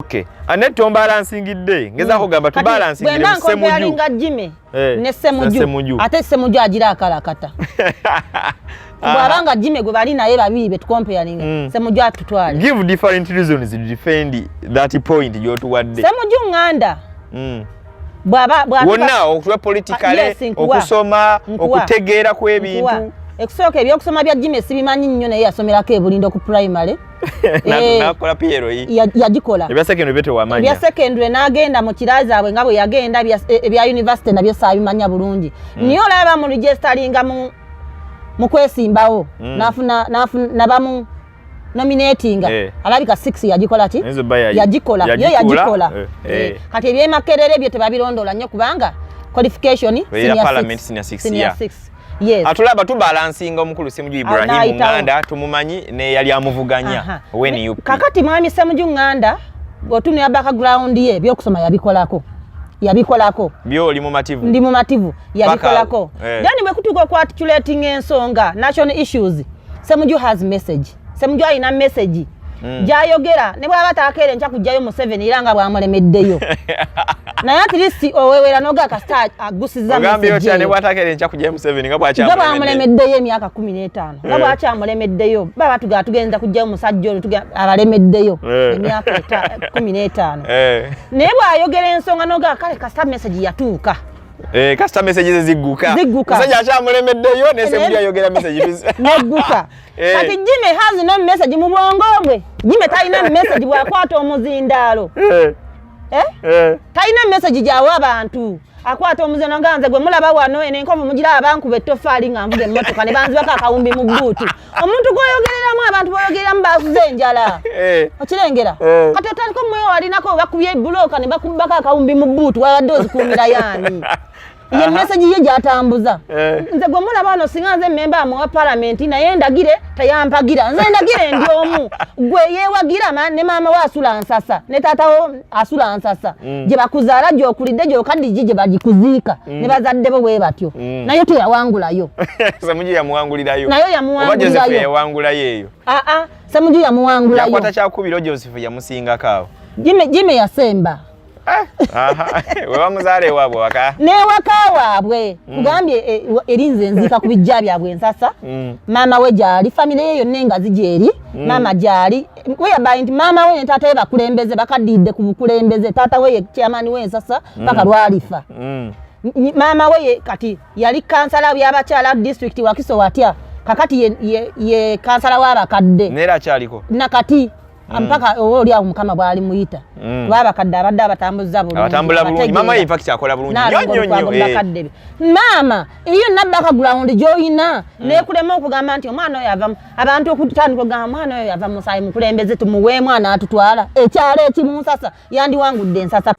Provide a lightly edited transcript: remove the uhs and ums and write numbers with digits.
Okay. Ane tombalansingidde ngezaako kugamba tubalansingire mu Ssemuju. Bwe Jimmy ne Ssemuju ate Ssemuju agira akalakata. Bw'aba nga Jimmy gwe bali naye babiri be tukomparinga, Ssemuju atutwale. Give different reasons to defend that point gy'otuwadde. Ssemuju Nganda. Bw'aba wonna okutuwa politically, okusoma, okutegeera kw'ebintu. Ekusooka ebyokusoma bya Jimmy sibimanyi nnyo, naye yasomerako e Bulindo ku primary. Nakola PLE. Yagikola. Ebya secondary bye tewamanya. Ebya secondary n'agenda mu kirazaabwe nga bwe yagenda, ebya university nabyo saabimanya bulungi. Naye olaba mu registeringa mu kwesimbawo, nafuna nabamu nominatinga, alabika 6 yagikola ki? Yagikola. Yo yagikola. Kati ebyemakerere byo tebabirondola nnyo kubanga qualification senior 6. Yes. Atulaba tubalansinga omukulu Ssemuju Ibrahim Nganda tumumanyi ne yali amuvuganya owe NUP. Kakati mwami Ssemuju Nganda bw'otunula background ye, ebyokusoma yabikolako. Yabikolako. Byo oli mumativu. Ndi mumativu. Yabikolako. Then bwe kutuuka ku articulating ensonga, national issues, Ssemuju has message. Ssemuju alina message. Gy'ayogera ne bw'aba taakeera enkya kujjayo Museveni era nga bw'amulemeddeyo. Naye at least owewera n'oga kasita agusiza message. Ogambye ne bw'atakeera enkya kujjayo Museveni nga bw'akyamulemeddeyo emyaka 15. Nga bw'akyamulemeddeyo baba tugenda tugenda kujjayo musajja olwo abalemeddeyo emyaka 15. Naye bw'ayogera ensonga n'oga kale kasita message yatuuka. Kasita message zigguka. Zigguka. Musajja akyamulemeddeyo ne Ssemuju ayogera message negguka. Kati Jimmy has no message mu bwongo bwe. Jimmy talina message bw'akwata omuzindaalo. Talina message gy'awa abantu. Akwata omuzindaalo nga nze gwe mulaba wano eno enkovu mugiraba bankuba ettoffaali nga nvuga emmotoka ne banzibako akawumbi mu bbuutu. Omuntu gw'oyogereramu abantu b'oyogereramu basuze enjala. Okirengera? Kati otandika omwewalinako bakubye ebbulooka ne bakubako akawumbi mu bbuutu wabadde ozikuumira yaani. Ye message ye gy'atambuza. Nze gwe mulaba wano singa nze memba wa palamenti naye ndagire tayampagira. Nze ndagire ndi omu. Gwe yeewagira ne maama we asula nsasa ne taata wo asula nsasa. Gye bakuzaala gy'okulidde gy'okaddi gye bagikuziika ne bazadde bo bwe batyo. Naye teyawangulayo. Ssemuju yamuwangulirayo. Naye yamuwangulirayo. Oba Joseph yawangulayo eyo. Aa, Ssemuju yamuwangulayo. Yakwata kyakubira Joseph yamusingako awo. Jimmy yasemba. We bamuzaala ewaabwe waka. N'ewaka waabwe. Kugambye eri nze nziika ku bijja byabwe ensasa. Maama we gy'ali, famire ye yonna engazi gy'eri, maama gy'ali. Whereby nti maama we ne taata we bakulembeze, bakaddiridde ku bukulembeze. Taata we ye chairman w'ensasa paka lwalifa. Maama we ye kati yali kansala y'abakyala district Wakiso watya. Kakati ye kansala w'abakadde. Neera akyaliko. Nakati. Mpaka oba oli awo Mukama bw'ali muyita. Kuba abakadde abadde abatambuza bulungi. Abatambula bulungi. Maama in fact akola bulungi. Nnyo nnyo nnyo. Bakadde be. Maama iyo na background gy'olina neekulema okugamba nti omwana oyo ava abantu okutandika okugamba omwana oyo ava musaayi mukulembeze tumuweemu anaatutwala. Ekyalo ekimu nsasa yandiwangudde ensasa.